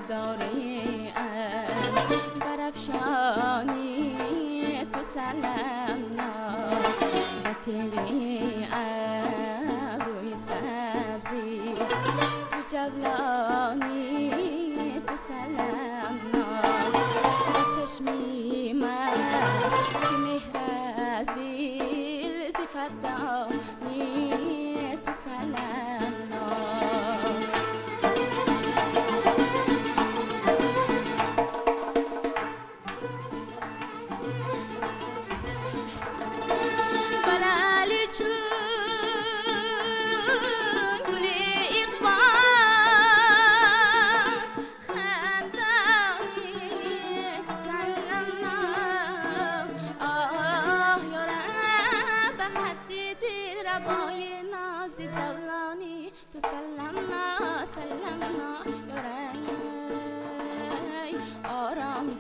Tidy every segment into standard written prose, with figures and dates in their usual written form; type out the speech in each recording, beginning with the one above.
داری برافشانی تو سلمنا و تیغی ابروی سبزی تو جولانی تو سلمنا و چشمی مست که مهر از دل زفتانی تو سلمنا.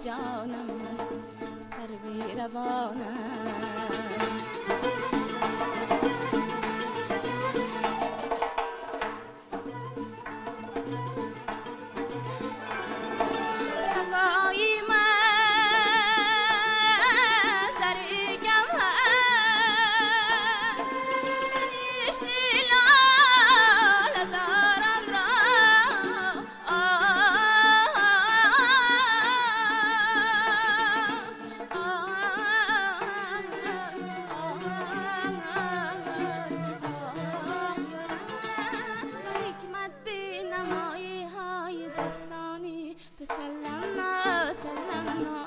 جانم سروی روانم صفای منظر گوهر سرشت لاله زاران را تو سلمنا سلمنا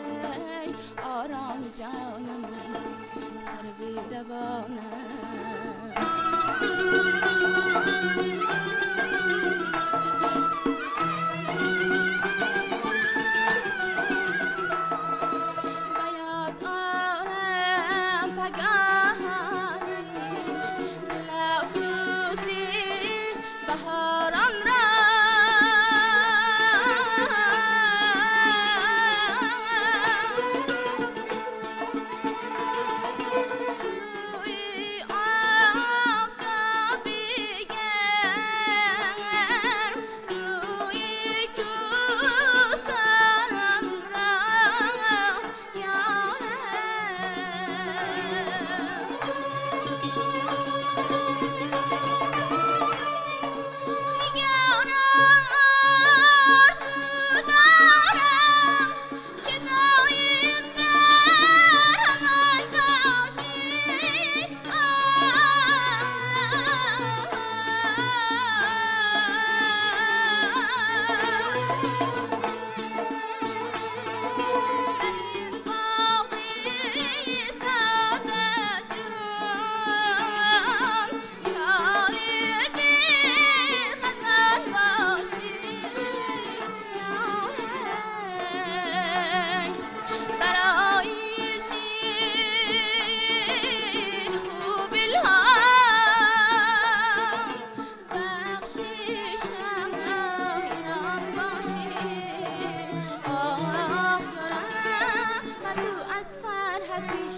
یارای آرام جانم سروی روانم. بیاد آرم پگاهانی دل افروزی بهاران را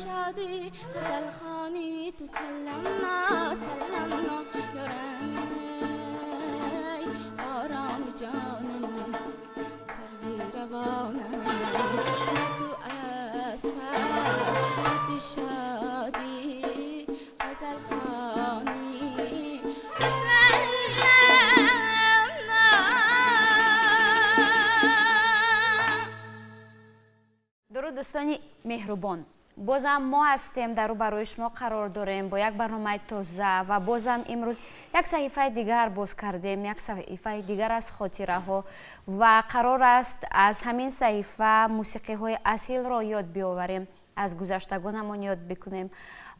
شادی غزل خوانی تو سلمنا سلمنا یارای آرام جانم سروی روانم تو از فرحت شادی غزل خوانی تو سلمنا. درود دوستانی مهربان، بازم ما هستیم در روبروی شما قرار داریم با یک برنامه تازه و بازم امروز یک صحیفه دیگر باز کردیم، یک صحیفه دیگر از خاطره ها و قرار است از همین صحیفه موسیقی های اصیل را یاد بیاوریم، از گذشتگانمان یاد بکنیم،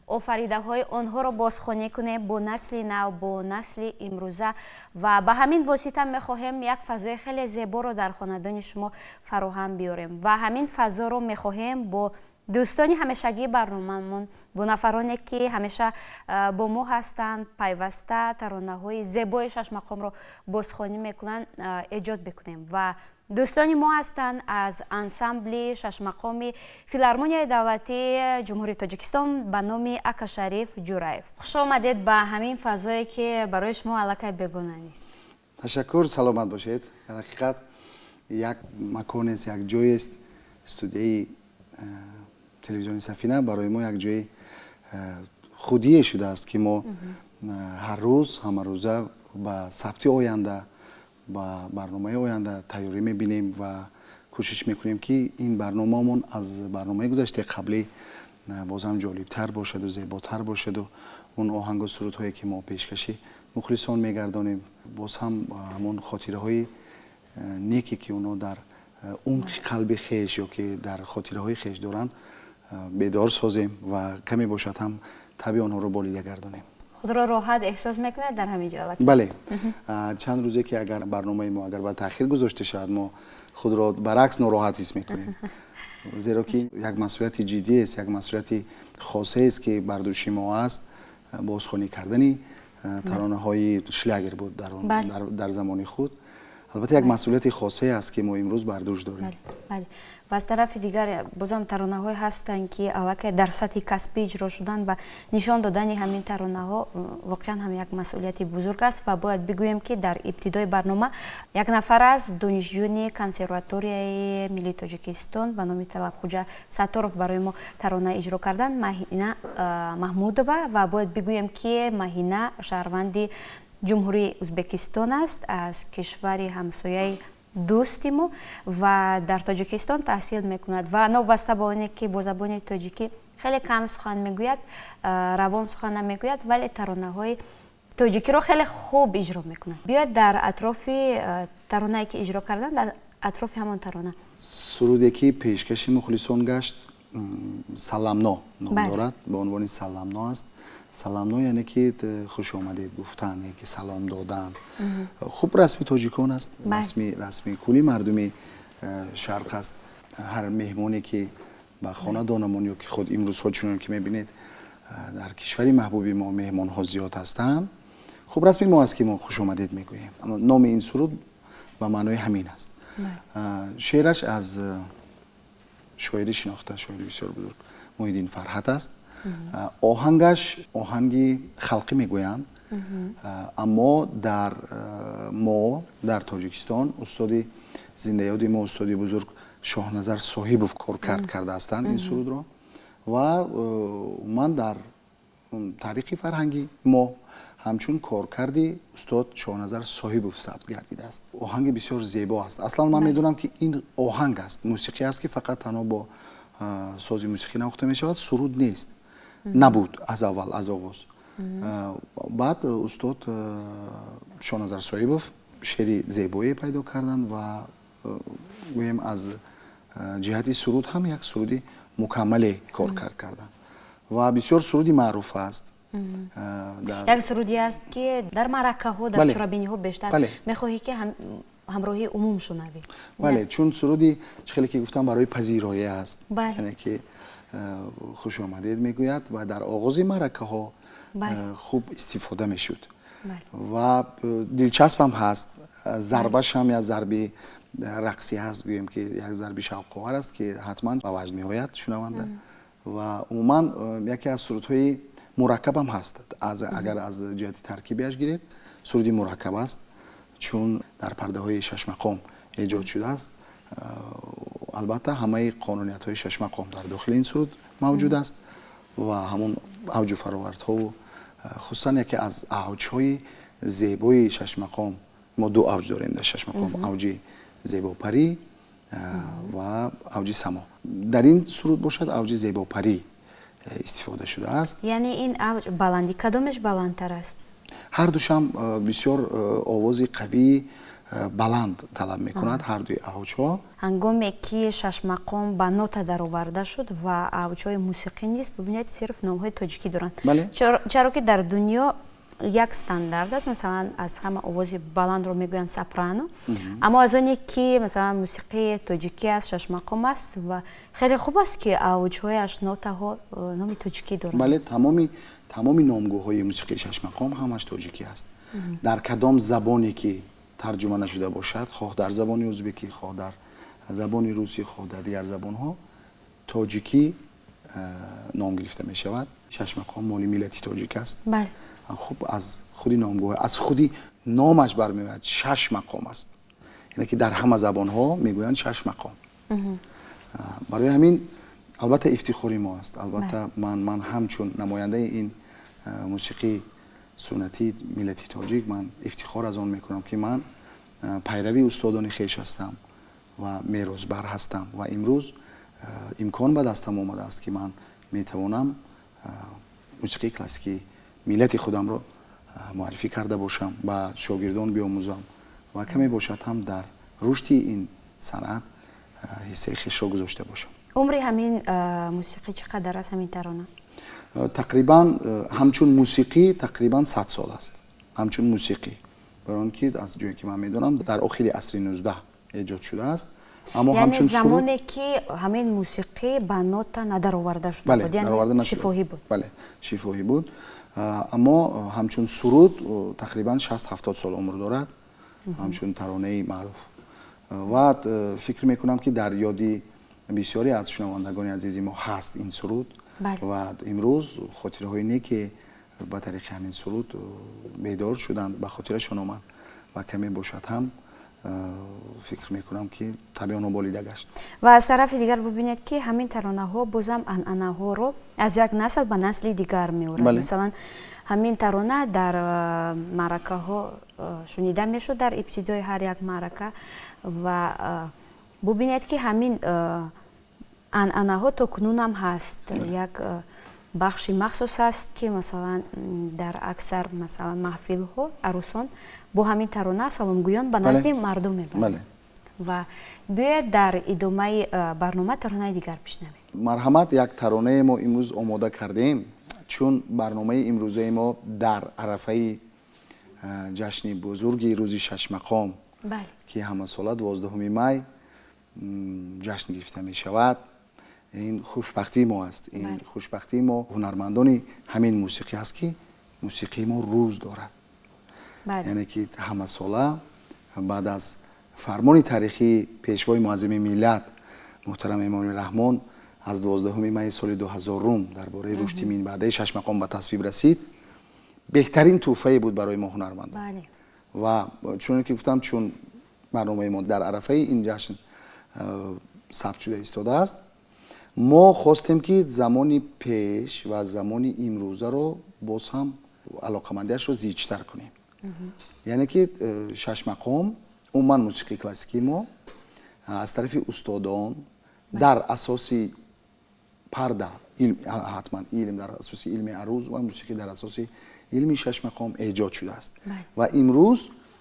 آفریده های آنها را بازخوانی کنیم با نسل نو، با نسل امروزه و به همین واسطه میخواهیم یک فضای خیلی زیبا را در خاندان شما فراهم بیاریم و همین فضا را میخواهیم با دوستانی همیشگی برنامه‌مون، با نفرانی که همیشه با ما هستند، پیوسته ترانه‌های زیبای شش مقام را بازخوانی میکنند ایجاد بکنیم و دوستان ما هستند از انسامبل شش مقامی فیلارمونیای دولتی جمهوری تاجیکستان به نام اکا شریف جورایف. خوش آمدید به همین فضایی که برای شما علاقه بیگانه نیست. Ташаккур, саломат бошед. Дар ҳақиқат як маконест, як ҷоест. Студияи телевизиони Сафина барои мо як ҷои худие шудааст, ки мо ҳар рӯз, ҳамарӯза ба сабти оянда, ба барномаи оянда тайёрӣ мебинем ва кӯшиш мекунем, ки ин барномаамон аз барномаи гузаштаи қаблӣ бозам ҷолибтар бошаду зеботар бошаду он оҳангу сурудҳое, ки мо пешкаши мухлисон мегардонем, боз ҳам ҳамон хотираҳои неке, ки онҳо дар умқи қалби хеш ё ки дар хотираҳои хеш доранд, бедор созем ва каме бошад ҳам таби онҳоро болида гардонем. Худро роҳат эҳсос мекунед дар ҳамин ҷо? Бале, чанд рӯзе ки агар барномаи мо агар ба таъхир гузошта шавад, мо худро баръакс нороҳат ҳис мекунем, зеро ки як масъулияти ҷиддиест, як масъулияти хосеест, ки бар дӯши мо аст. Бозхонӣ кардани таронаҳои шлягер буд дар замони худ, албатта, як масъулияти хосае аст, ки мо имрӯз бар дӯш дорем. Ва аз тарафи дигар бозам таронаҳое ҳастанд, ки аллакай дар сатҳи касбӣ иҷро шуданд ва нишон додани ҳамин таронаҳо воқеан ҳам як масъулияти бузург аст. Ва бояд бигӯем, ки дар ибтидои барнома як нафар аз донишҷӯёни Консерваторияи миллии Тоҷикистон ба номи Талабхуҷа Сатторов барои мо тарона иҷро карданд, Маҳина Маҳмудова. Ва бояд бигӯем, ки Маҳина шаҳрванди Ҷумҳурии Ӯзбекистон аст, аз кишвари ҳамсояи дӯсти мо, ва дар Тоҷикистон таҳсил мекунад. Ва новобаста ба оне ки бо забони тоҷикӣ хеле кам сухан мегӯяд, равон сухан намегӯяд, вале таронаҳои тоҷикиро хеле хуб иҷро мекунад. Биёед, дар атрофи таронае, ки иҷро карданд, дар атрофи ҳамон тарона. Суруде, ки пешкаши мухлисон гашт, «Саламно» ном дорад, ба унвони «Саламно» аст. Саламно яъне ки хушомадед гуфтан, яке салом додан. Хуб, расми тоҷикон аст, расми кулли мардуми шарқ аст. Ҳар меҳмоне, ки ба хона донамон ё ки худ имрӯзҳо, чунон ки мебинед, дар кишвари маҳбуби мо меҳмонҳо зиёд ҳастанд, хуб, расми мо аст, ки мо хушомадед мегӯем. Номи ин суруд ба маънои ҳамин аст. Шеъраш аз шоири шинохта, шоири бисёр бузург Муҳиддин Фарҳат аст. Оҳангаш оҳанги халқӣ мегӯянд, аммо дар мо, дар Тоҷикистон, устоди зиндаёди мо, устоди бузург Шоҳназар Соҳибов коркард кардаастанд ин сурудро ва умуман дар таърихи фарҳанги мо ҳамчун коркарди устод Шоҳназар Соҳибов сабт гардидааст. Оҳанги бисёр зебо аст. Аслан ман медонам, ки ин оҳанг аст, мусиқӣ аст, ки фақат танҳо бо сози мусиқӣ навохта мешавад, суруд нест, набуд аз аввал, аз оғоз. Баъд устод Шоҳназар Соҳибов шеъри зебое пайдо карданд ва гӯем, аз ҷиҳати суруд ҳам як суруди мукаммале коркард карданд ва бисёр суруди маъруф аст. Як суруде аст, ки дар маъракаҳо, дар чорабиниҳо бештар мехоҳӣ, ки ҳамроҳии умум шунавӣ. Бале, чун суруди, чӣ хеле ки гуфтам, барои пазироӣ аст, яъне ки хушомадед мегӯяд ва дар оғози маъракаҳо хуб истифода мешуд ва дилчаспам ҳаст. Зарбашам як зарби рақсӣ ҳаст, гӯем ки як зарби шавқовар аст, ки ҳатман ба ваҷд меояд шунаванда. Ва умуман яке аз сурудҳои мураккабам ҳаст. Агар аз ҷиҳати таркибиаш гиред, суруди мураккаб аст, чун дар пардаҳои шашмақом эҷод шудааст. Албатта, ҳамаи қонуниятҳои шашмақом дар дохили ин суруд мавҷуд аст ва ҳамон авҷу фаровардҳову хусусан яке аз авҷҳои зебои шашмақом. Мо ду авҷ дорем дар шашмақом: авҷи зебопарӣ ва авҷи само. Дар ин суруд бошад, авҷи зебопарӣ истифода шудааст. Яъне ин авҷ баландӣ кадомеш баландтар аст? Ҳардушам бисёр овози қавии баланд талаб мекунад, ҳардуи авҷҳо. Ҳангоме ки шашмақом ба нота дароварда шуд ва авҷҳои мусиқӣ низ, бибинед, сирф номҳои тоҷикӣ доранд, чаро ки дар дунё як стандарт аст. Масалан, аз ҳама овози баландро мегӯянд сопрано, аммо аз оне ки, масалан, мусиқии тоҷикӣ аст, шашмақом аст ва хеле хуб аст, ки авҷҳояш, нотаҳо номи тоҷикӣ доранд. Бале, тамоми номгӯҳои мусиқии шашмақом ҳамаш тоҷикӣ аст. Дар кадом забоне ки тарҷума нашуда бошад, хоҳ дар забони ӯзбекӣ, хоҳ дар забони русӣ, хоҳ дар дигар забонҳо, тоҷикӣ ном гирифта мешавад. Шашмақом моли миллати тоҷик аст. Хуб, аз худи номгӯҳ, аз худи номаш бармеояд шаш мақом аст, яъне ки дар ҳама забонҳо мегӯянд шаш мақом. Барои ҳамин албатта ифтихори мо аст. Албатта ман ҳамчун намояндаи ин мусиқии суннатии миллати тоҷик ман ифтихор аз он мекунам, ки ман пайрави устодони хеш ҳастам ва меросбар ҳастам ва имрӯз имкон ба дастам омадааст, ки ман метавонам мусиқии классикии миллати худамро муаррифӣ карда бошам, ба шогирдон биомӯзам ва каме бошад ҳам дар рушди ин санъат ҳиссаи хешро гузошта бошам. Умри ҳамин мусиқӣ чӣ қадар аст, ҳамин тарона? Тақрибан ҳамчун мусиқӣ тақрибан 100 сол аст. Ҳамчун мусиқӣ, барои он ки аз ҷое ки ман медонам дар охири асри 19 эҷод шудааст. Аммо ҳамчун замоне ки ҳамин мусиқӣ ба нота надароварда шуда буд, яъне шифоҳӣ буд. Бале, шифоҳӣ буд. Аммо ҳамчун суруд тақрибан 60-70 сол умр дорад, ҳамчун таронаи маъруф. Ва фикр мекунам, ки дар ёди бисёре аз шунавандагони азизи мо ҳаст ин суруд ва имрӯз хотираҳои неке ба тариқи ҳамин суруд бедор шуданд, ба хотирашон омад ва каме бошад ҳам фикр мекунам, ки табъи онҳо болида гашт. Ва аз тарафи дигар бубинед, ки ҳамин таронаҳо бозам анъанаҳоро аз як насл ба насли дигар меорад. Масалан, ҳамин тарона дар маъракаҳо шунида мешуд дар ибтидои ҳар як маърака ва бубинед, ки ҳамин анъанаҳо то кунунам ҳаст. Як бахши махсус аст, ки масалан дар аксар масалан маҳфилҳо арӯсон бо ҳамин тарона саломгӯён ба назди мардум мебаранд. Ва биёед дар идомаи барнома таронаи дигар бишнавем. Марҳамат, як таронае мо имрӯз омода кардем, чун барномаи имрӯзаи мо дар арафаи ҷашни бузурги рӯзи шашмақом, ки ҳамасола 12 май ҷашн гирифта мешавад, ин хушбахтии мо аст. Ин хушбахтии мо ҳунармандони ҳамин мусиқӣ аст, ки мусиқии мо рӯз дорад. Яъне ки ҳамасола баъд аз фармони таърихии пешвои муаззами миллат муҳтарам Эмомалӣ Раҳмон аз 12 майи соли 2000 дар бораи рушди минбаъдаи шашмақом ба тасвиб расид, беҳтарин тӯҳфае буд барои мо ҳунармандон. Ва чуноне ки гуфтам, чун барномаи мо дар арафаи ин ҷашн сабт шуда истодааст, мо хостем, ки замони пеш ва замони имрӯзаро боз ҳам алоқамандиашро зичтар кунем. Яъне ки шашмақом, умуман мусиқии классикии мо аз тарафи устодон дар асоси парда, ҳатман илм, дар асоси илми аруз ва мусиқӣ дар асоси илми шашмақом эҷод шудааст. Ва имрӯз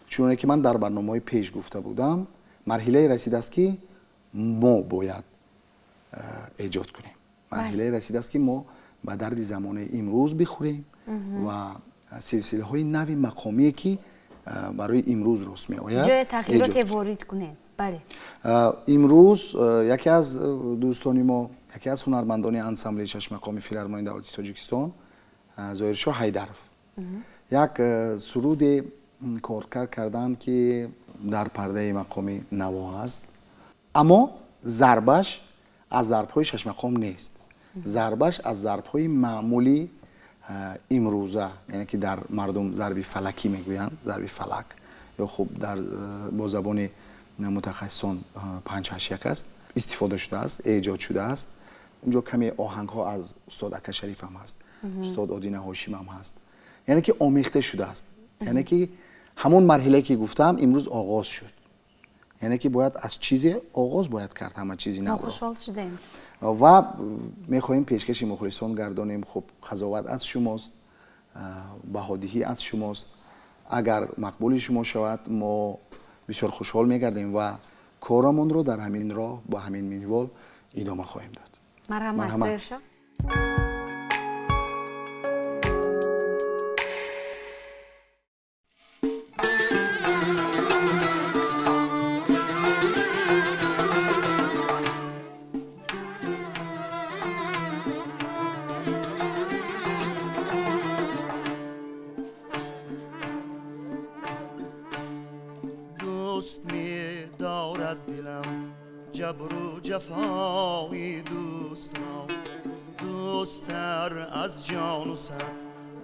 чуноне ки ман дар барномаҳои пеш гуфта будам, марҳилае расидааст, ки мо бояд эҷод кунем. Марҳилае расидааст, ки мо ба дарди замонаи имрӯз бихӯрем ва силсилаҳои нави мақомие, ки барои имрӯз рост меояд, ҷои тағйироте ворид кунем. Бале. Имрӯз яке аз дӯстони мо, яке аз ҳунармандони ансамбли шашмақоми филармонии давлати Тоҷикистон, Зоҳиршоҳ Ҳайдаров, як суруде коркард карданд, ки дар пардаи мақоми наво аст, аммо зарбаш аз зарбҳои шашмақом нест. Зарбаш аз зарбҳои маъмули имрӯза, яъне ки дар мардум зарби фалакӣ мегӯянд, зарби фалак ё хуб дар бо забони мутахассисон 5-8-1 аст, истифода шудааст, эҷод шудааст. Унҷо каме оҳангҳо аз устод Ака Шариф ҳам ҳаст, устод Одина Ҳошим ҳам ҳаст, яъне ки омехта шудааст. Яъне ки ҳамон марҳилае ки гуфтам имрӯз оғоз шуд. Яъне ки бояд аз чизе оғоз бояд кард, ҳама чизи навро. Хушҳол шудем ва мехоҳем пешкаши мухлисон гардонем. Хуб, қазоват аз шумост, баҳодиҳӣ аз шумост. Агар мақбули шумо шавад, мо бисёр хушҳол мегардем ва корамонро дар ҳамин роҳ бо ҳамин минвол идома хоҳем дод. Марҳамат, Зоҳиршоҳ. دوست می دارد دلم جبر و جفای دوست را، دوستتر از جان و صد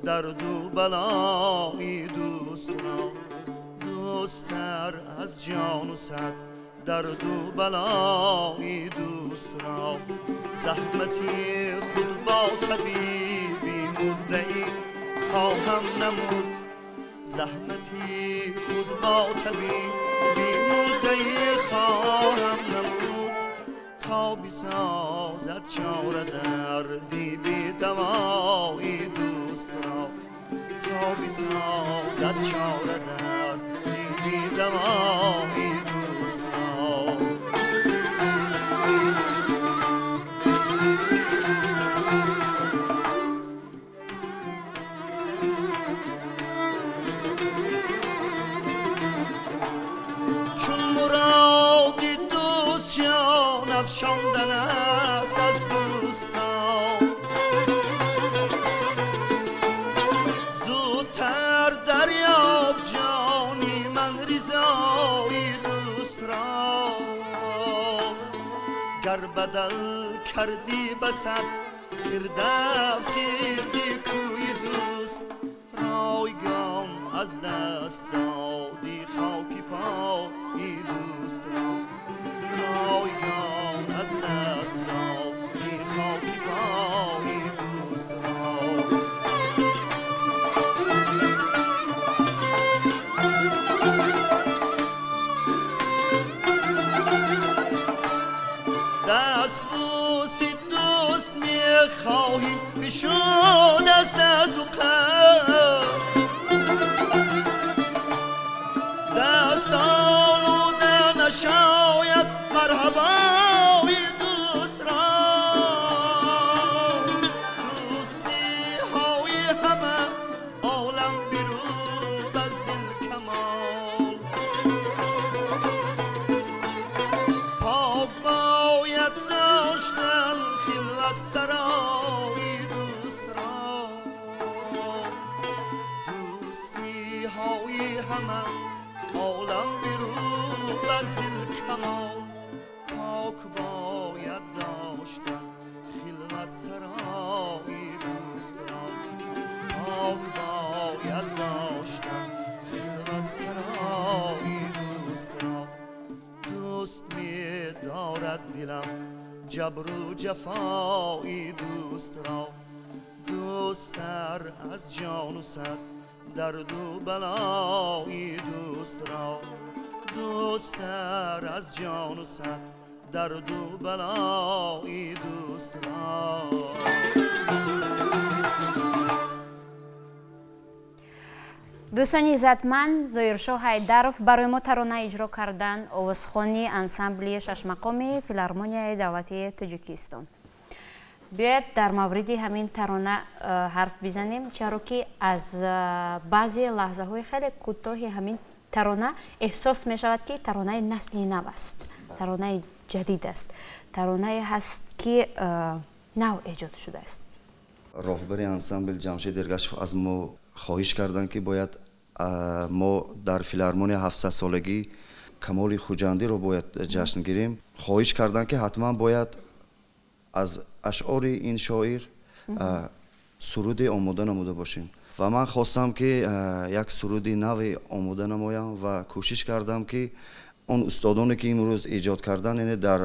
درد و بلای دوست را. دوستر از جان و صد درد و بلای دوست را. زحمتی خود با طبیبی مدعی خواهم نمود، زحمتی خود با طبیبی مدعی خواهم نمود، تا بسازد چاره دردی بی دوای دوست را، تا بسازد چاره دردی بی دوای دوست را. چون مراد دوست جان افشاندن است از دوستان، زودتر دریاب جانی من رضای دوست را. گر بدل کردی بسد فردوس گردی کوی دوست، رایگان از دست دادی خاک پای دوست را، رایگان از دست دادی خاک پای دوست را. دست بوسی دوست میخواهی بشو دست از او قلب، دست آلوده نشاید مرحبای دوست را. دوستی های همه عالم برود از دل کمال، پاک باید داشتن خلوت سرای دوست را. دوستی های همه عالم برود از دل کمال، پاک باید داشتن خلوت سرای دوست را، پاک باید داشتن خلوت سرای دوست را. دوست می دارد دلم جبر و جفای دوست را، دوستر از جان و صد درد و بلای دوست را، دوستر از جان و صد درد و بلای دوست را. Дӯстони иззатманд, Зоиршоҳ Ҳайдаров барои мо тарона иҷро кардан, овозхони ансамбли шашмақоми филармонияи давлатии Тоҷикистон. Биёед дар мавриди ҳамин тарона ҳарф бизанем, чаро ки аз баъзе лаҳзаҳои хеле кӯтоҳи ҳамин тарона эҳсос мешавад, ки таронаи насли нав аст, таронаи ҷадид аст, таронае ҳаст, ки нав эҷод шудааст. Роҳбари ансамбл Ҷамшед Эргашев аз мо хоҳиш карданд, ки бояд мо дар филармония 700-солагӣ Камоли Хуҷандиро бояд ҷашн гирем. Хоҳиш карданд, ки ҳатман бояд аз ашъори ин шоир суруде омода намуда бошем. Ва ман хостам, ки як суруди нави омода намоям ва кӯшиш кардам, ки он устодоне, ки имрӯз эҷод карданд, яъне дар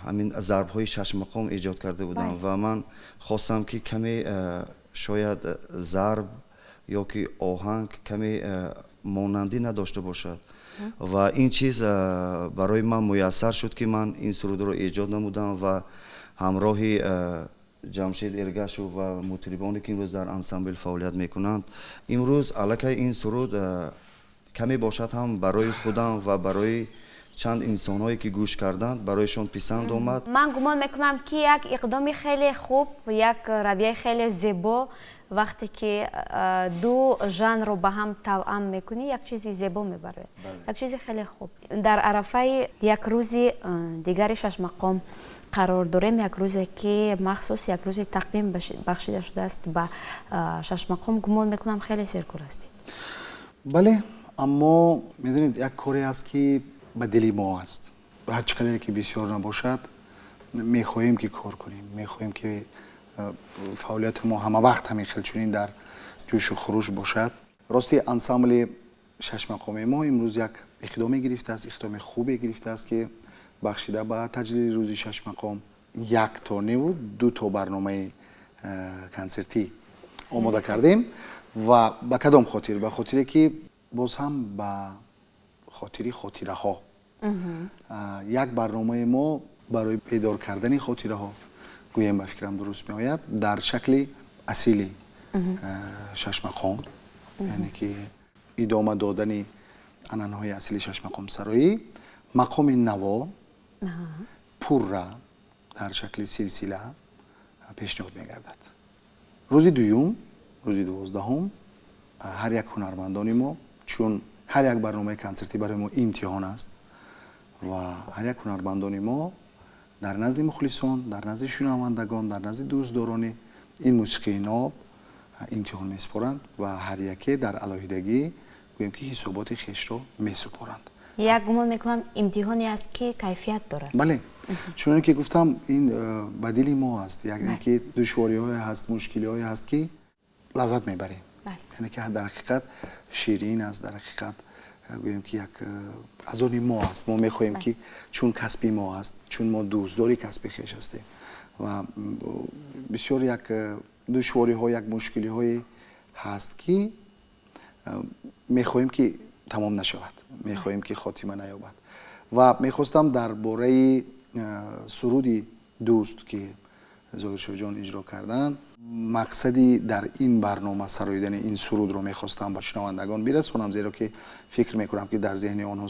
ҳамин зарбҳои шашмақом эҷод карда буданд, ва ман хостам, ки каме шояд зарб ё ки оҳанг каме монандӣ надошта бошад. Ва ин чиз барои ман муяссар шуд, ки ман ин сурудро эҷод намудам ва ҳамроҳи Ҷамшед Эргашев ва мутрибоне, ки имрӯз дар ансамбл фаъолият мекунанд, имрӯз аллакай ин суруд каме бошад ҳам барои худам ва барои чанд инсонҳое, ки гӯш карданд, барояшон писанд омад. Ман гумон мекунам, ки як иқдоми хеле хуб, як равияи хеле зебо, вақте ки ду жанрро ба ҳам тавъам мекунӣ, як чизи зебо мебарояд, як чизи хеле хуб. Дар арафаи як рӯзи дигари шашмақом қарор дорем, як рӯзе, ки махсус як рӯзи тақвим бахшида шудааст ба шашмақом. Гумон мекунам, хеле серкор ҳастед. Бале, аммо медонед, як коре аст, ки ба дили мо аст. Ҳар чӣ қадаре ки бисёр набошад, мехоҳем, ки кор кунем, мехоҳем, ки фаъолияти мо ҳама вақт ҳамин хел чунин дар ҷӯшу хуруш бошад. Рости, ансамбли шашмақоми мо имрӯз як иқдоме гирифтааст, иқдоми хубе гирифтааст, ки бахшида ба таҷлили рӯзи шашмақом як то неву ду то барномаи консертӣ омода кардем. Ва ба кадом хотир? Ба хотире ки боз ҳам ба хотири хотираҳо. Як барномаи мо барои бедор кардани хотираҳо, гӯем, ба фикрам дуруст меояд, дар шакли асили шашмақом, яъне ки идома додани анъанаҳои асили шашмақомсароӣ, мақоми наво пурра дар шакли силсила пешниҳод мегардад. Рӯзи дуюм, рӯзи 12-ум, ҳар як ҳунармандони мо, чун ҳар як барномаи консертӣ барои мо имтиҳон аст, ва ҳар як ҳунармандони мо дар назди мухлисон, дар назди шунавандагон, дар назди дӯстдорони ин мусиқии ноб имтиҳон месупоранд ва ҳар яке дар алоҳидагӣ, гӯем ки, ҳисоботи хешро месупоранд. Як гумон мекунам, имтиҳоне аст, ки кайфият дорад. Бале, чуноне ки гуфтам, ин ба дили мо аст, яъне ки душвориҳое ҳаст, мушкилиҳое ҳаст, ки лаззат мебарем, яъне ки дар ҳақиқат ширин аст, дар ҳақиқат, гӯем ки, як аз они мо аст. Мо мехоҳем ки, чун касби мо аст, чун мо дӯстдори касби хеш ҳастем, ва бисёр як душвориҳо, як мушкилиҳое ҳаст, ки мехоҳем ки тамом нашавад, мехоҳем ки хотима наёбад. Ва мехостам дар бораи суруди дӯст, ки Зоҳиршоҳҷон иҷро карданд, мақсади дар ин барнома сароидани ин сурудро мехостам ба шунавандагон бирасонам, зеро ки фикр мекунам, ки дар зеҳни онҳо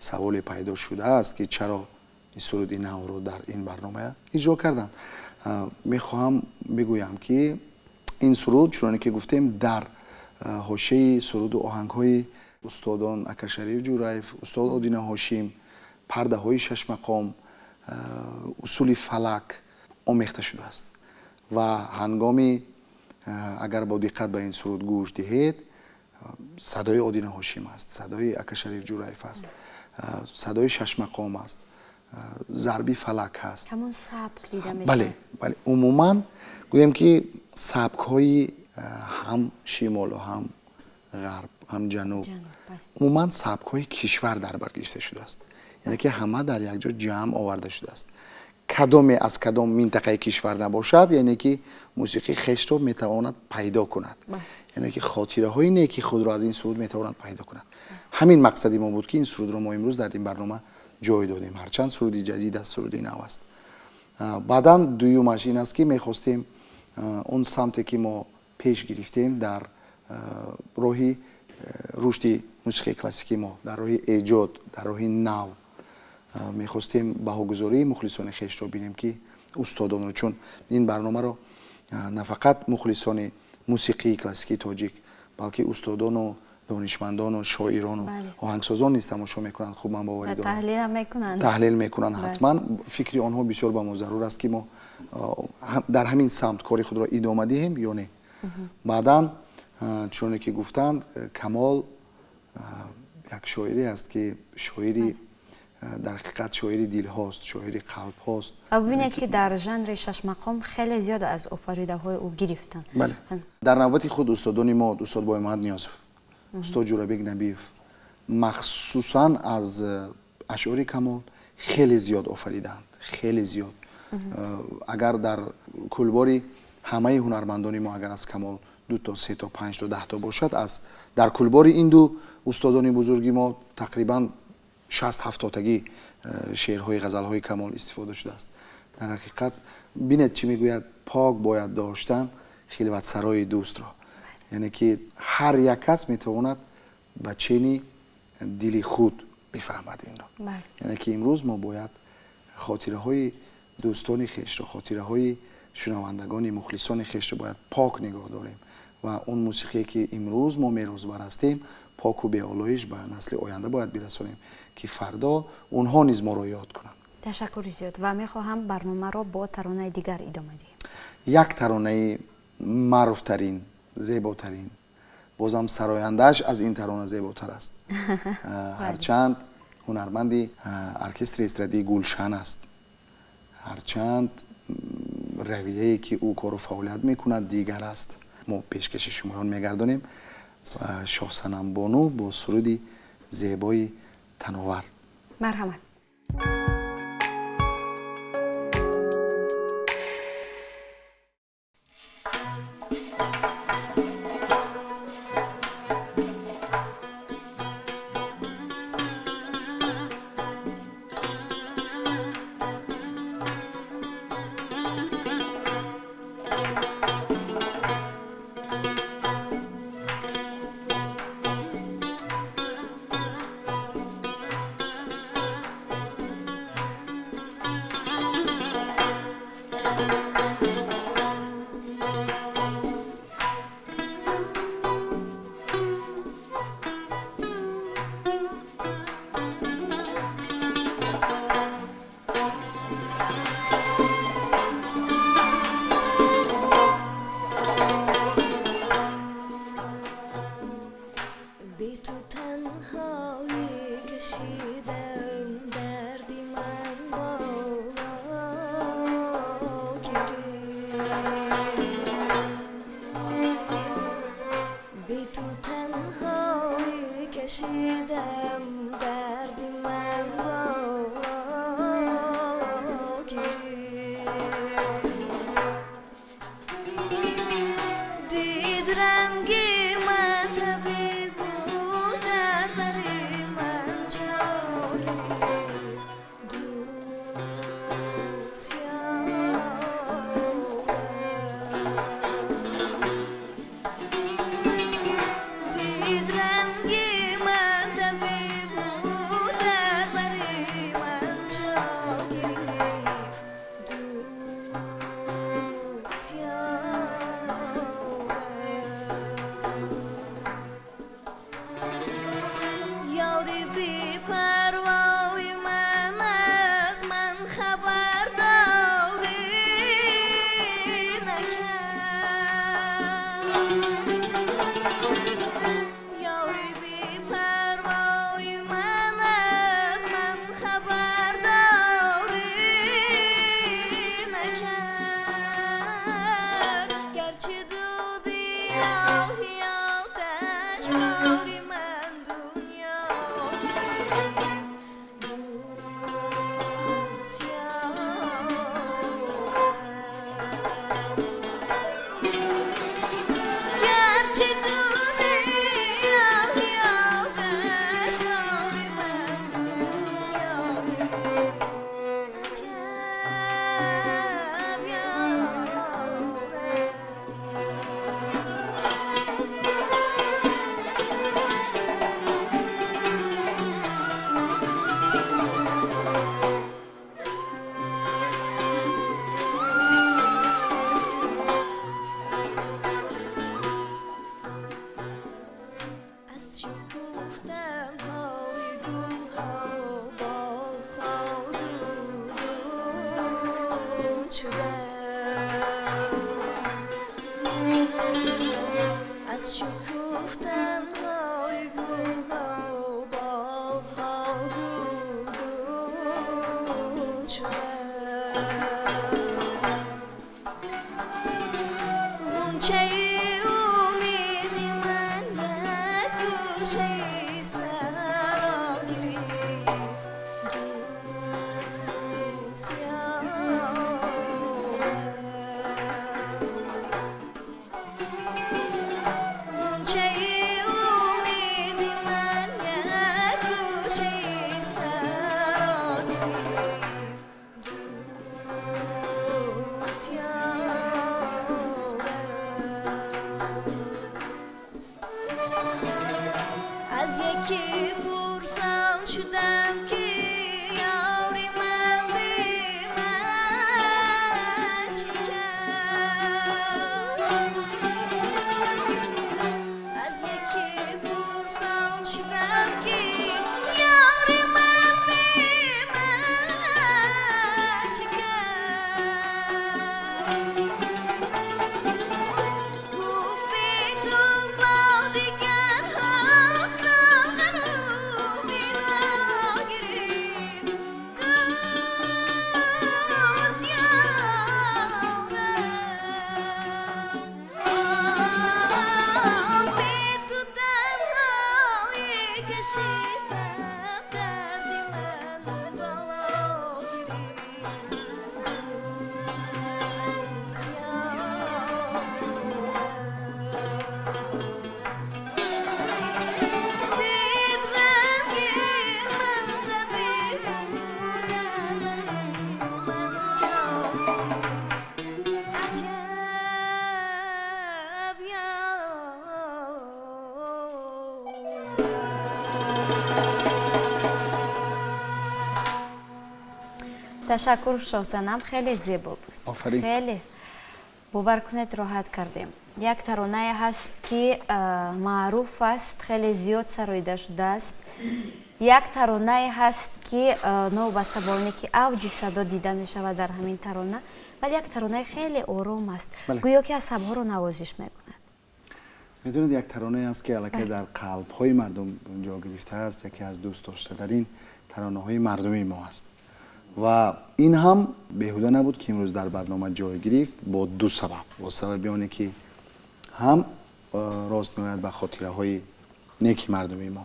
саволе пайдо шудааст, ки чаро ин суруди навро дар ин барнома иҷро карданд. Мехоҳам бигӯям, ки ин суруд, чуноне ки гуфтем, дар ҳошияи суруду оҳангҳои устодон Акашариф Ҷураев, устод Одина Ҳошим, пардаҳои шашмақом, усули фалак омехта шудааст. Ва ҳангоми агар бо диққат ба ин суруд гӯш диҳед, садои Одина Ҳошим аст, садои Акашариф Ҷураев аст, садои шашмақом аст, зарби фалак ҳаст. Ҳамон сабк дида мешавад. Бале, умуман гӯем ки сабкҳои ҳам шимолу, ҳам ғарб, ҳам ҷануб, умуман сабкҳои кишвар дар бар гирифта шудааст, яъне ки ҳама дар як ҷо ҷамъ оварда шудааст. Кадоме аз кадом минтақаи кишвар набошад, яъне ки мусиқии хешро метавонад пайдо кунад, яъне ки хотираҳои неки худро аз ин суруд метавонад пайдо кунад. Ҳамин мақсади мо буд, ки ин сурудро мо имрӯз дар ин барнома ҷой додем, ҳарчанд суруди ҷадид аст, суруди нав аст. Баъдан дуюмаш ин аст, ки мехостем он самте, ки мо пеш гирифтем дар роҳи рушди мусиқии классикии мо, дар роҳи эҷод, дар роҳи нав, мехостем баҳогузории мухлисони хешро бинем, ки устодонро, чун ин барномаро на фақат мухлисони мусиқии классикии тоҷик, балки устодону донишмандону шоирону оҳангсозон низ тамошо мекунанд. Хуб, ман боварӣ дорам, таҳлил мекунанд ҳатман. Фикри онҳо бисёр ба мо зарур аст, ки мо дар ҳамин самт кори худро идома диҳем ё не. Баъдан, чуноне ки гуфтанд, Камол як шоире аст, ки шоири дар ҳақиқат шоири дилҳост, шоири қалбҳост. Ва бибинед, ки дар жанри шашмақом хеле зиёд аз офаридаҳои ӯ гирифтанд. Бале, дар навбати худ устодони мо, устод Боймуҳаммад Ниёзов, устод Ҷӯрабек Набиев, махсусан аз ашъори Камол хеле зиёд офаридаанд, хеле зиёд. Агар дар кулбори ҳамаи ҳунармандони мо агар аз Камол ду то, се то, панҷ то, 10 то бошад, аз дар кулбори ин ду устодони бузурги мо тақрибан 60-70-тагӣ шеърҳои, ғазалҳои Камол истифода шудааст. Дар ҳақиқат, бинед, чӣ мегӯяд: «Пок бояд доштан хилватсарои дӯстро», яъне ки ҳар як кас метавонад ба чени дили худ бифаҳмад инро. Яъне ки имрӯз мо бояд хотираҳои дӯстони хешро, хотираҳои шунавандагони мухлисони хешро бояд пок нигоҳ дорем ва он мусиқие, ки имрӯз мо мерозбар ҳастем, поку беолоиш ба насли оянда бояд бирасонем, ки фардо онҳо низ моро ёд кунанд. Ташаккури зиёд, ва мехоҳам барномаро бо таронаи дигар идома диҳем. Як таронаи маъруфтарин, зеботарин, бозам сарояндааш аз ин тарона зеботар аст, ҳарчанд ҳунарманди оркестри эстрадии Гулшан аст, ҳарчанд равияе, ки ӯ кору фаъолият мекунад, дигар аст. Мо пешкаши шумоён мегардонем. Шоҳсанам Бону бо суруди зебои Тановар. Марҳамат. Ташаккур, Шоҳсанам, хеле зебо буд. Офарин. Хеле бовар кунед, роҳат кардем. Як таронае ҳаст, ки маъруф аст, хеле зиёд сароида шудааст. Як таронае ҳаст, ки новобаста ба оне ки авҷи садо дида мешавад дар ҳамин тарона, вале як таронаи хеле ором аст, гӯё ки асабҳоро навозиш мекунад. Медонед, як таронае аст, ки аллакай дар қалбҳои мардум ҷо гирифтааст, яке аз дӯстдоштатарин таронаҳои мардумии мо аст. Ва ин ҳам беҳуда набуд, ки имрӯз дар барнома ҷой гирифт, бо ду сабаб. Бо сабаби оне ки ҳам рост меояд ба хотираҳои неки мардуми мо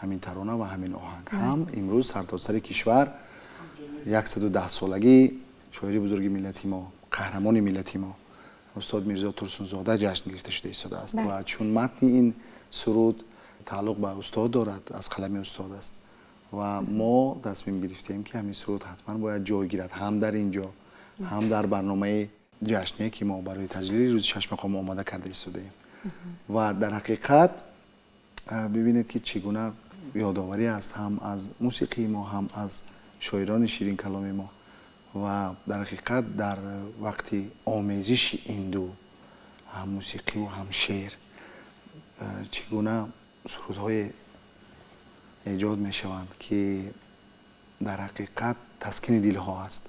ҳамин тарона ва ҳамин оҳанг, ҳам имрӯз сартосари кишвар 110-солагии шоири бузурги миллати мо, қаҳрамони миллати мо, устод Мирзо Турсунзода ҷашн гирифта шуда истодааст. Ва чун матни ин суруд тааллуқ ба устод дорад, аз қалами устод аст, ва мо тасмим гирифтем, ки ҳамин суруд ҳатман бояд ҷой гирад ҳам дар ин ҷо, ҳам дар барномаи ҷашние, ки мо барои таҷлили рӯзи шашмақом омода карда истодаем. Ва дар ҳақиқат бибинед, ки чӣ гуна ёдоварӣ аст ҳам аз мусиқии мо, ҳам аз шоирони ширинкаломи мо. Ва дар ҳақиқат дар вақти омезиши ин ду, ҳам мусиқиву ҳам шеър, чӣ гуна сурудҳое эҷод мешаванд, ки дар ҳақиқат таскини дилҳо аст,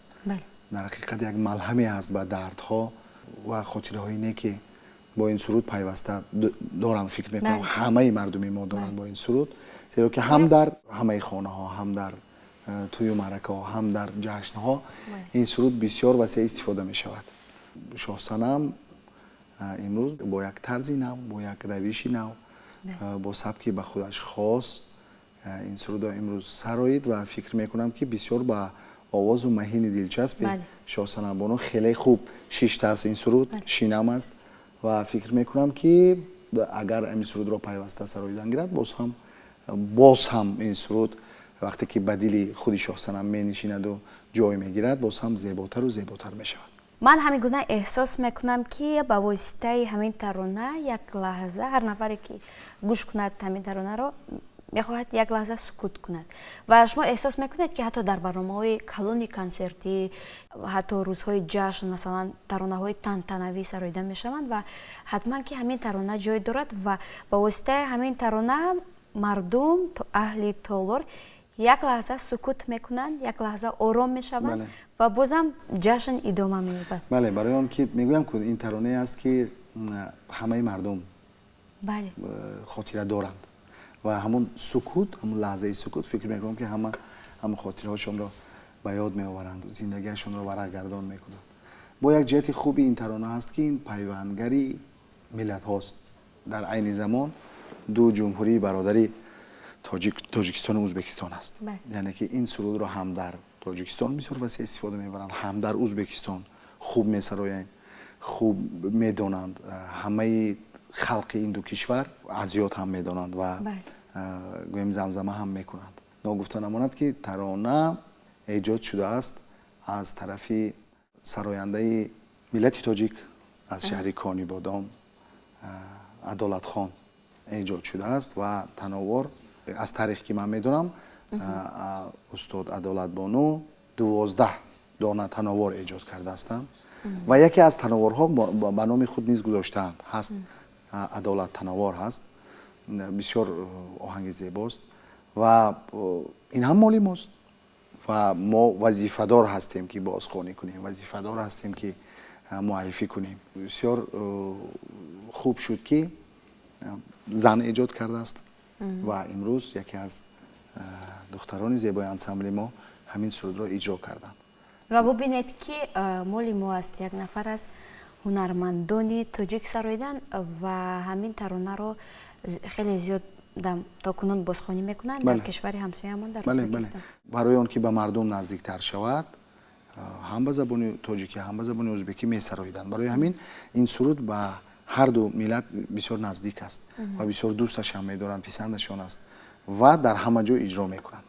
дар ҳақиқат як малҳаме аст ба дардҳо ва хотираҳои неки бо ин суруд пайваста дорам. Фикр мекунам, ҳамаи мардуми мо доранд бо ин суруд, зеро ки ҳам дар ҳамаи хонаҳо, ҳам дар тӯю маъракаҳо, ҳам дар ҷашнҳо ин суруд бисёр васеъ истифода мешавад. Шоҳсанам имрӯз бо як тарзи нав, бо як равиши нав, бо сабки ба худаш хос ин сурудро имрӯз сароид ва фикр мекунам, ки бисёр ба овозу маҳини дилчаспи Шоҳсанамбону хеле хуб шиштааст ин суруд, шинам аст. Ва фикр мекунам, ки агар ҳамин сурудро пайваста сароидан гирад, боз ҳам ин суруд, вақте ки ба дили худи Шоҳсанам менишинаду ҷой мегирад, боз ҳам зеботару зеботар мешавад. Ман ҳамин гуна эҳсос мекунам, ки ба воситаи ҳамин тарона як лаҳза ҳар нафаре ки гӯш кунад ҳамин таронаро, мехоҳад як лаҳза сукут кунад. Ва шумо эҳсос мекунед, ки ҳатто дар барномаҳои калони консертӣ, ҳатто рӯзҳои ҷашн, масалан, таронаҳои тантанавӣ сароида мешаванд ва ҳатман ки ҳамин тарона ҷой дорад ва ба воситаи ҳамин тарона мардум, аҳли толор як лаҳза сукут мекунанд, як лаҳза ором мешаванд ва бозам ҷашн идома меёбад. Бале, барои он ки мегӯям, ин таронае аст, ки ҳамаи мардум хотира доранд ва ҳамон сукут, ҳамон лаҳзаи сукут, фикр мекунам, ки ҳама ҳамон хотираҳошонро ба ёд меоваранд, зиндагиашонро варақгардон мекунанд. Бо як ҷиҳати хуби ин тарона ҳаст, ки ин пайвандгари миллатҳост. Дар айни замон ду ҷумҳурии бародари Тоҷикистону Ӯзбекистон аст, яъне ки ин сурудро ҳам дар Тоҷикистон бисёр васеъ истифода мебаранд, ҳам дар Ӯзбекистон хуб месароянд, хуб медонанд. Ҳамаи халқи ин ду кишвар аз ёд ҳам медонанд ва гӯем, замзама ҳам мекунанд. Ногуфта намонад, ки тарона эҷод шудааст аз тарафи сарояндаи миллати тоҷик аз шаҳри Конибодом Адолатхон эҷод шудааст. Ва тановор, аз таърих ки ман медонам, устод Адолатбону 12 дона тановор эҷод кардаастанд ва яке аз тановорҳо ба номи худ низ гузоштаанд. Ҳаст, Адолат тановор ҳаст, бисёр оҳанги зебост ва ин ҳам моли мост ва мо вазифадор ҳастем, ки бозхонӣ кунем, вазифадор ҳастем, ки муаррифӣ кунем. Бисёр хуб шуд, ки зан эҷод кардааст ва имрӯз яке аз духтарони зебои ансамбли мо ҳамин сурудро иҷро карданд. Ва бубинед, ки моли мо аст, як нафар аз ҳунармандони тоҷик сароидан ва ҳамин таронаро хеле зиёд дам то кунун бозхонӣ мекунанд дар кишвари ҳамсояамон, дар Ӯзбекистон. Барои он ки ба мардум наздиктар шавад, ҳам ба забони тоҷикӣ, ҳам ба забони ӯзбекӣ месароиданд. Барои ҳамин ин суруд ба ҳар ду миллат бисёр наздик аст ва бисёр дӯсташам медоранд, писандашон аст ва дар ҳама ҷо иҷро мекунанд.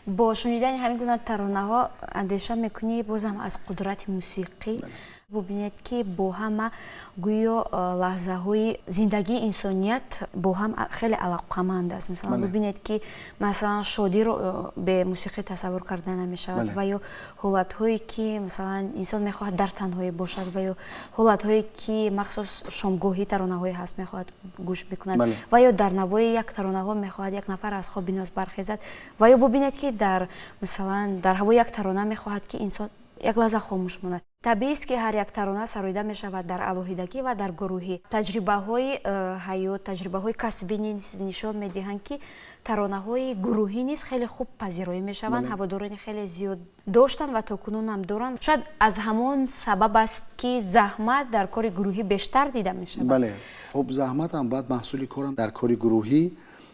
Бо шунидани ҳамин гуна таронаҳо андеша мекунӣ бозам аз қудрати мусиқӣ. Бубинед, ки бо ҳама гӯё лаҳзаҳои зиндагии инсоният бо ҳам хеле алоқаманд аст. Масалан, бубинед, ки масалан шодиро бе мусиқӣ тасаввур карда намешавад, ва ё ҳолатҳое ки масалан инсон мехоҳад дар танҳоӣ бошад, ва ё ҳолатҳое ки махсус шомгоҳӣ таронаҳое ҳаст, мехоҳад гӯш бикунад, ва ё дар навои як таронаҳо мехоҳад як нафар аз хоби ноз бархезад, ва ё бубинед, ки дар масалан дар ҳавои як тарона мехоҳад, ки инсон як лаҳза хомӯш монад. Табиист, ки ҳар як тарона сароида мешавад дар алоҳидагӣ ва дар гурӯҳӣ. Таҷрибаҳои ҳаёт, таҷрибаҳои касбӣ низ нишон медиҳанд, ки таронаҳои гурӯҳӣ низ хеле хуб пазироӣ мешаванд, ҳаводорони хеле зиёд доштанд ва то кунун ҳам доранд. Шояд аз ҳамон сабаб аст, ки заҳмат дар кори гурӯҳӣ бештар дида мешавад. Бале, хуб, заҳматам, баъд маҳсули корам дар кори гурӯҳӣ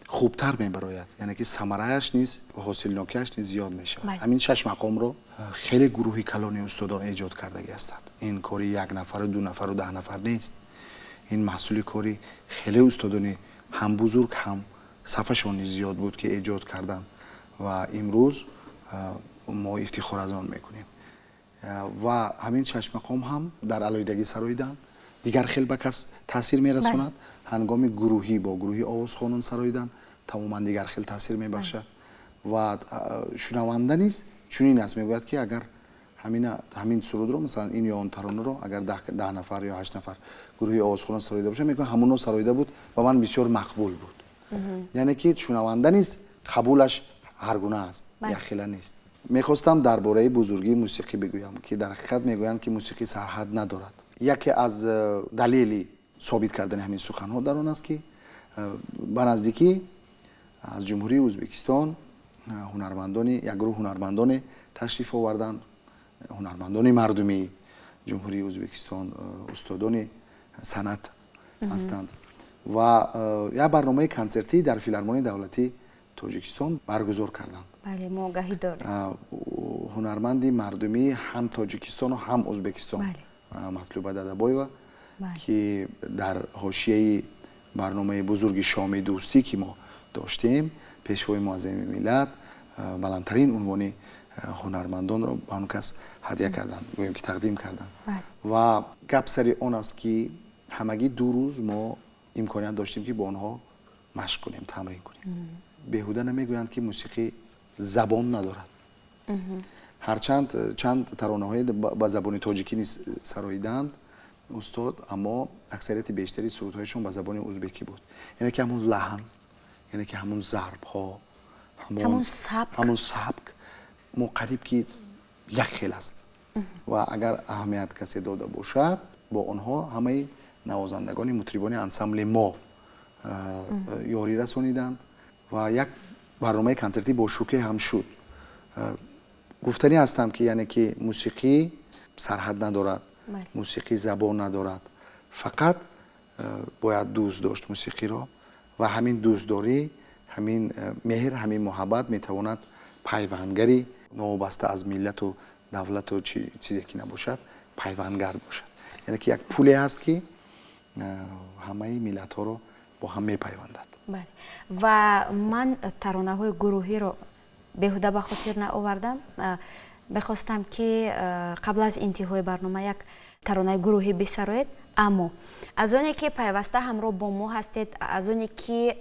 хубтар мебарояд, яъне ки самарааш низ, ҳосилнокиаш низ зиёд мешавад. Ҳамин шаш мақомро хеле гурӯҳи калони устодон эҷод кардагӣ ҳастанд. Ин кори як нафару ду нафару 10 нафар нест, ин маҳсули кори хеле устодони ҳам бузург, ҳам сафашон низ зиёд буд, ки эҷод карданд, ва имрӯз мо ифтихор аз он мекунем. Ва ҳамин шаш мақом ҳам дар алоҳидагӣ сароиданд дигар хел ба кас таъсир мерасонад, ҳангоми гурӯҳӣ бо гурӯҳи овозхонон сароидан тамоман дигар хел таъсир мебахшад. Ва шунаванда низ чунин аст, мегӯяд, ки агар ҳамин сурудро, масалан ин ё он таронаро, агар 10 нафар ё ҳашт нафар гурӯҳи овозхонон сароида бошад, мегӯяд, ҳамуно сароида буд ва ман бисёр мақбул буд. Яъне ки шунаванда низ қабулаш ҳаргуна аст, якхела нест. Мехостам дар бораи бузургии мусиқӣ бигӯям, ки дар ҳақиқат мегӯянд, ки мусиқӣ сарҳад надорад. Яке аз далели собит кардани ҳамин суханҳо дар он аст, ки ба наздикӣ аз Ҷумҳурии Ӯзбекистон ҳунармандони, як гурӯҳ ҳунармандоне ташриф оварданд, ҳунармандони мардумии Ҷумҳурии Ӯзбекистон, устодони санъат ҳастанд, ва як барномаи консертӣ дар Филармонияи давлатии Тоҷикистон баргузор карданд. Бале, мо огаҳӣ дорем. Ҳунарманди мардумии ҳам Тоҷикистону ҳам Ӯзбекистон, Матлуба Дадабоева, ки дар ҳошияи барномаи бузурги шоми дӯстӣ, ки мо доштем, Пешвои муаззами миллат баландтарин унвони ҳунармандонро ба он кас ҳадя карданд, гӯем ки тақдим карданд. Ва гап сари он аст, ки ҳамагӣ 2 рӯз мо имконият доштем, ки бо онҳо машқ кунем, тамрин кунем. Беҳуда намегӯянд, ки мусиқӣ забон надорад. Ҳарчанд чанд таронаҳое ба забони тоҷикӣ низ сароиданд устод, аммо аксарияти бештари сурудҳояшон ба забони ӯзбекӣ буд. Яъне ки ҳамун лаҳн, яъне ки ҳамун зарбҳо, ҳамун сабк мо қариб ки як хел аст. Ва агар аҳамият касе дода бошад, бо онҳо ҳамаи навозандагони мутрибони ансамбли мо ёрӣ расониданд ва як барномаи консертӣ бо шӯке ҳам шуд. Гуфтанӣ ҳастам, ки яъне ки мусиқӣ сарҳад надорад, мусиқӣ забон надорад, фақат бояд дӯст дошт мусиқиро, ва ҳамин дӯстдорӣ, ҳамин меҳр, ҳамин муҳаббат метавонад пайвандгари, новобаста аз миллату давлату чизе ки набошад, пайвандгар бошад. Яъне ки як пуле ҳаст, ки ҳамаи миллатҳоро бо ҳам мепайвандад. Ва ман таронаҳои гурӯҳиро беҳуда ба хотир наовардам. Мехостам, ки қабл аз интиҳои барнома як таронаи гурӯҳӣ бисароед, аммо аз оне ки пайваста ҳамроҳ бо мо ҳастед, аз оне ки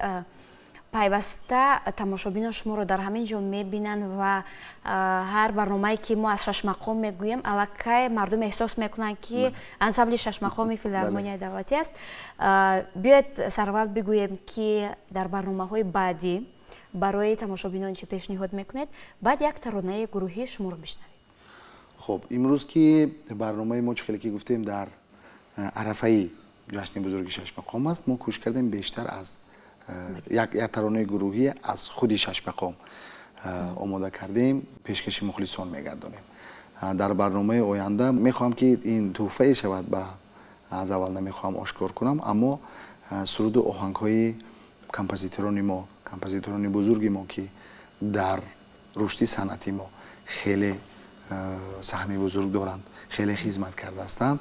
пайваста тамошобинон шуморо дар ҳамин ҷо мебинанд ва ҳар барномае ки мо аз шашмақом мегӯем, аллакай мардум эҳсос мекунанд, ки ансамбли шашмақоми Филармонияи давлатӣ аст. Биёед, сараввал бигӯем, ки дар барномаҳои баъдӣ барои тамошобинон чӣ пешниҳод мекунед, баъд як таронаи гурӯҳӣ шуморо бишнавем. Хуб, имрӯз ки барномаи мо, чӣ хеле ки гуфтем, дар арафаи ҷашни бузурги шашмақом аст, мо кӯшиш кардем бештар аз як таронаи гурӯҳӣ аз худи шашмақом омода кардем, пешкаши мухлисон мегардонем. Дар барномаи оянда мехоҳам, ки ин тӯҳфае шавад, ба аз аввал намехоҳам ошкор кунам, аммо суруду оҳангҳои композиторони мо, композиторони бузурги мо, ки дар рушди санъати мо хеле саҳми бузург доранд, хеле хизмат карда ҳастанд,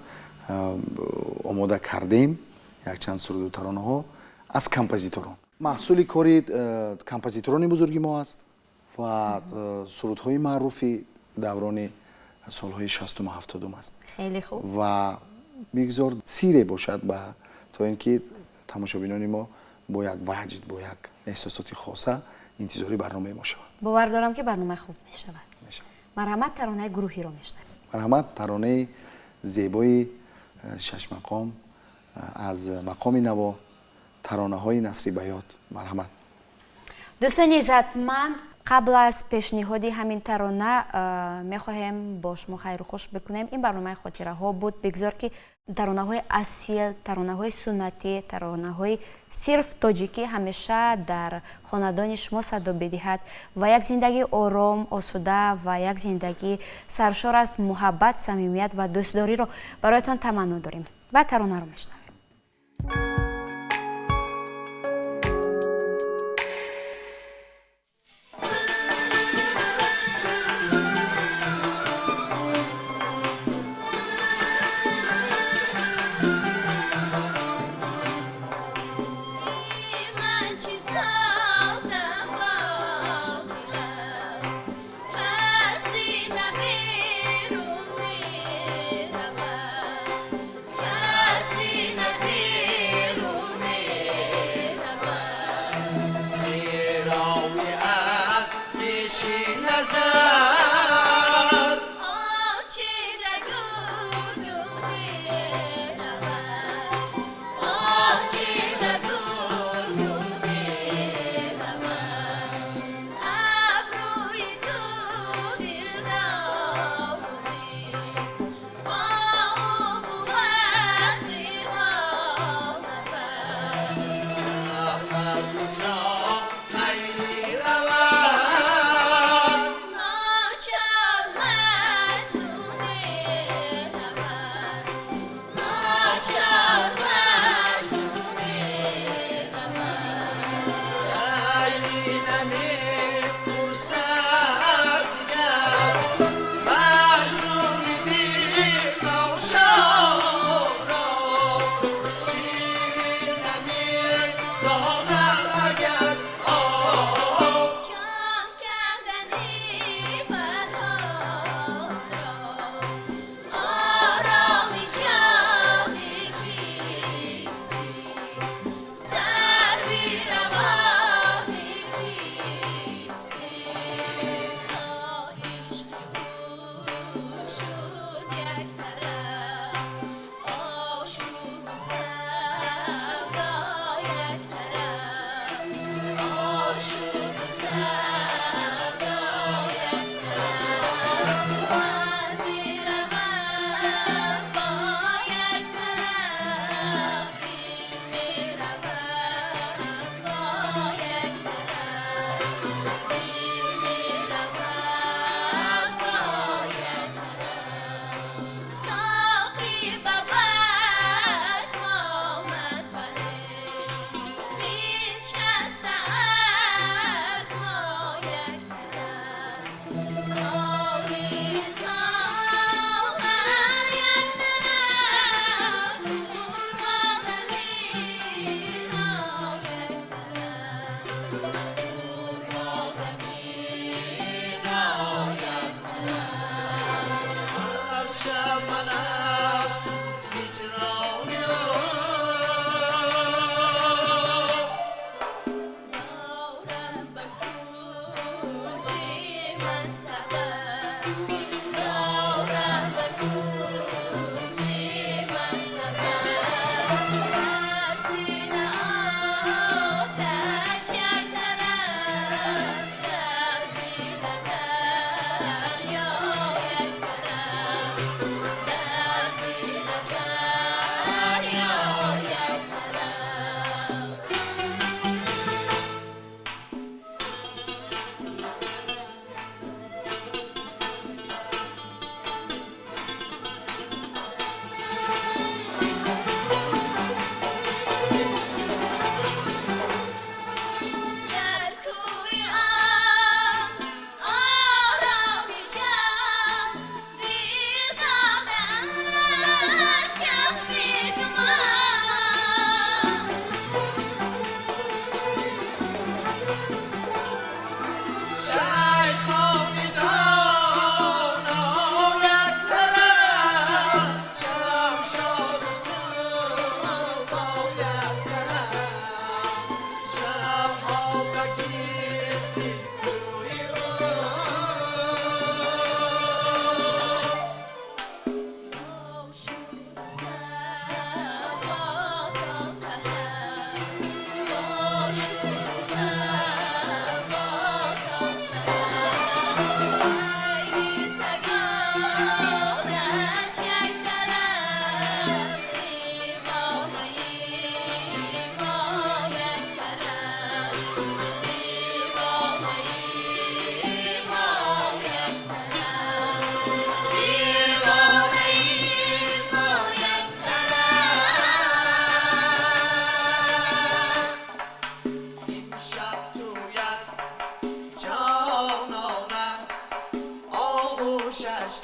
омода кардем якчанд суруду таронаҳо аз композиторон. Маҳсули кори композиторони бузурги мо аст ва сурудҳои маъруфи даврони солҳои шастуму ҳафтодум аст. Хеле хуб. Ва бигзор сире бошад ба то ин ки тамошобинони мо бо як ваҷд, бо як эҳсосоти хоса интизори барномаи мо шаванд. Бовар дорам, ки барномаи хуб мешавад. Марҳамат, таронаи гурӯҳиро мешунавем. Марҳамат, таронаи зебои шашмақом аз мақоми наво, таронаҳои Насри Баёт. Марҳамат. Дӯстони иззатманд, қабл аз пешниҳоди ҳамин тарона мехоҳем бо шумо хайру хуш бикунем. Ин барномаи хотираҳо буд. Бигзор, ки таронаҳои асил, таронаҳои суннатӣ, таронаҳои сирф тоҷикӣ ҳамеша дар хонадони шумо садо бидиҳад ва як зиндагии ором, осуда ва як зиндагии саршор аз муҳаббат, самимият ва дӯстдориро бароятон таманно дорем ва таронаро мешунавем. Хомӯшаш